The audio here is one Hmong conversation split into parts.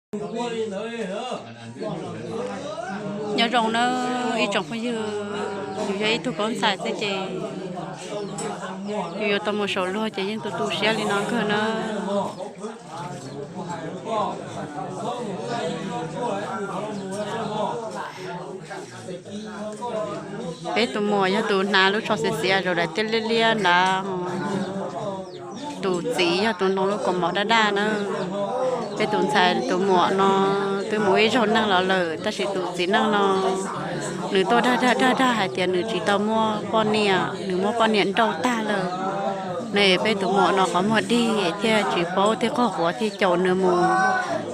Nyob zoo nawb ib tsoom phooj ywg, yus yog ib tug koob ntxhais xwb ces yus yuav tau mus saum luag ces yeej tu tu siab li no kawg nawb. Peb tus muam yog tus hnav lub tsho xiav xiav zaum daim tiaj liab liab ntawd. Tus txiv yog tus noog lub kaus mom daj daj na. Peb tus ntxhais tus muam no twb mus ib zaug neej los lawm, tab sis tus txiv neej no nws tuaj dag dag dag dag hais tias nws tsis tau muaj poj niam, nws muaj poj niam nrauj tag lawm. Ne peb tus muam no qhov muag dig thiaj tsis paub thiaj qaug quav thiaj caum nws mus.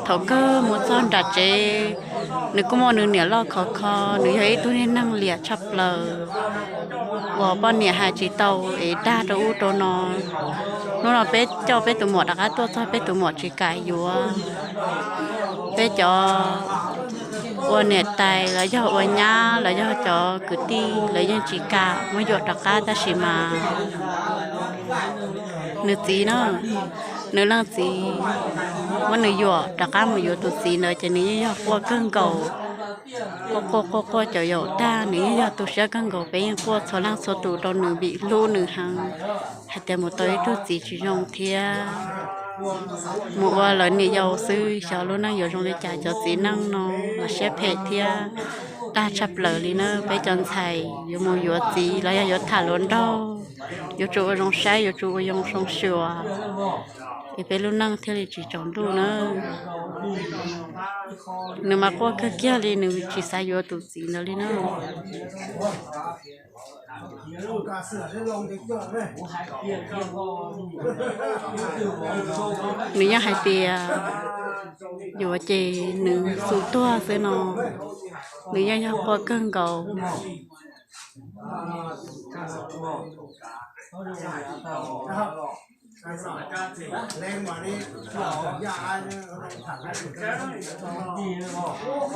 Thaum kawg mus txog nram tsev, nws kuj muaj nws niam loj khov kho, nws yog ib tug niag neeg liam tshaj plaws uas poj niam hais tsis tau es dag rau ub rau no. Hnub no peb coj peb tus muam rov qab tuaj txog peb tus muam tsis kam yuav. Peb cov ua niam tais los yog ua nyab los yog cov kwv tij lawv yeej tsis kam muab yuam rov qab tab sis mas nws txiv na, nws leej txiv muab nws yuam rov qab mus yuav tus txiv ntawd ces nws yeej yog quaj kawg nkaus. Quaj quaj quaj quaj caum yaum tag nws yeej yog tu siab kawg nkaus. Peb yeej quaj txhua leej txhua tus rau nws vim hlub nws heev, hais tias mus tau ib tug txiv tsis zoo thiab mus ua lawv niam yau xwb xyov lub neej yuav zoo li cas. Cov txiv neej no mas siab phem thiab dag tshaj plaws li na. Peb cov ntxhais yuav mus yuav txiv los yog yuav tham hluas nraug, yuav tsum ua zoo saib, yuav tsum ua zoo zoo xyuas, es peb lub neej thiaj li tsis tsaus ntuj na. Nws mas quaj kawg kiag li, nws tsis xav yuav tus txiv ntawd li na. Nws yeej hais tias yuav ces nws xum tuag xwb no, nws yeej yog quaj kawg nkaus.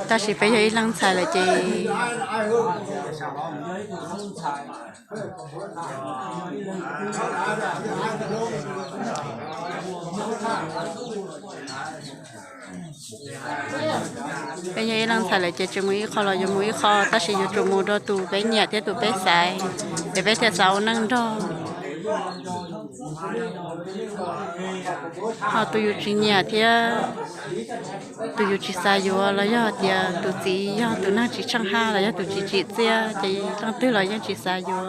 Tab sis peb yog ib leej ntxhais lawm ces peb yog ib leej ntxhais lawm ces tsis mus ib qho los yuav mus ib qho, tab sis yuav tsum mus rau tus peb nyiam thiab tus peb xaiv, ces peb thiaj xav ua neej nrog. Ho tus yus tsis nyiam thiab tus yus tsis xav yuav los yog tias tus txiv yog tus neeg tsis tsheej haj los yog tus tsis tsim txiaj ces leej twg los yeej tsis xav yuav.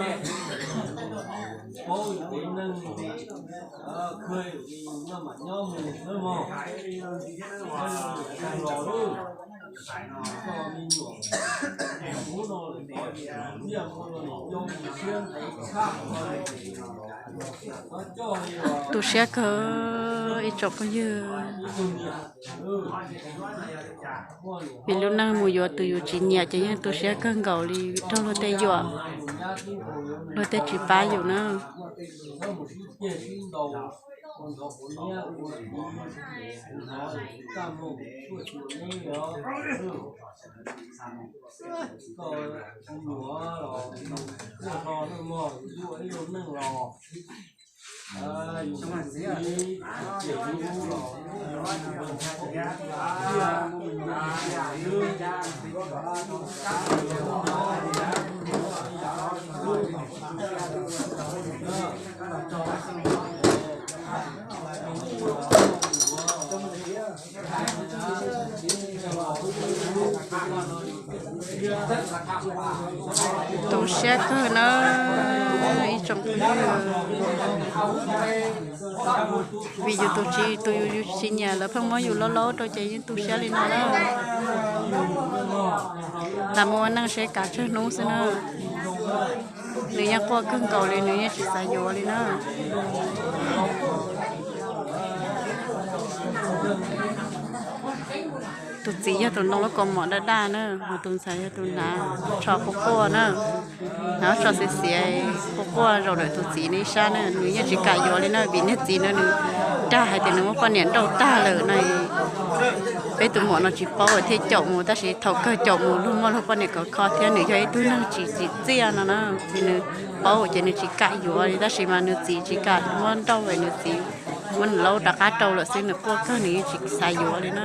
Tu siab kawg ib tsoom phooj ywg, vim lub neej mus yuav tus yus tsis nyiam ces yeej tu siab kawg nkaus li raug luag tej yuam, luag tej tsis pab yus na. Tu siab kawg na ib tsoom phooj ywg, vim yus tus tsis, tus yus tsis nyiam lawv pheej muab yus laub laub rau ces yeej tu siab li no na. Lam mus ua neej seb kav tsawg hnub xwb na. Nws yeej quaj kawg nkaus li, nws yeej tsis xav yuav li na. Tus txiv yog tus ntoo lub kaus mom daj daj na, ho tus ntxhais yog tus hnav tsho quaj quaj na, hnav tsho xiav xiav quaj quaj zaum ntawm tus txiv ib sab na, nws yeej tsis kam yuav li na, vim niag txiv na nws dag hais tias nws muaj poj niam nrauj tag lawm na. Peb tus muam no tsis paub thiaj caum mus, tab sis thaum kawg caum mus luag muaj luag poj niam khov kho thiab nws yog ib tug neeg tsis tsim txiaj no na, ces nws paub ces nws tsis kam yuav li, tab sis mas nws txiv tsis kam muab nrauj es nws txiv Muab nws laub rov qab rau lawm xwb, nws quaj kawg, nws yeej tsis xav yuav li na.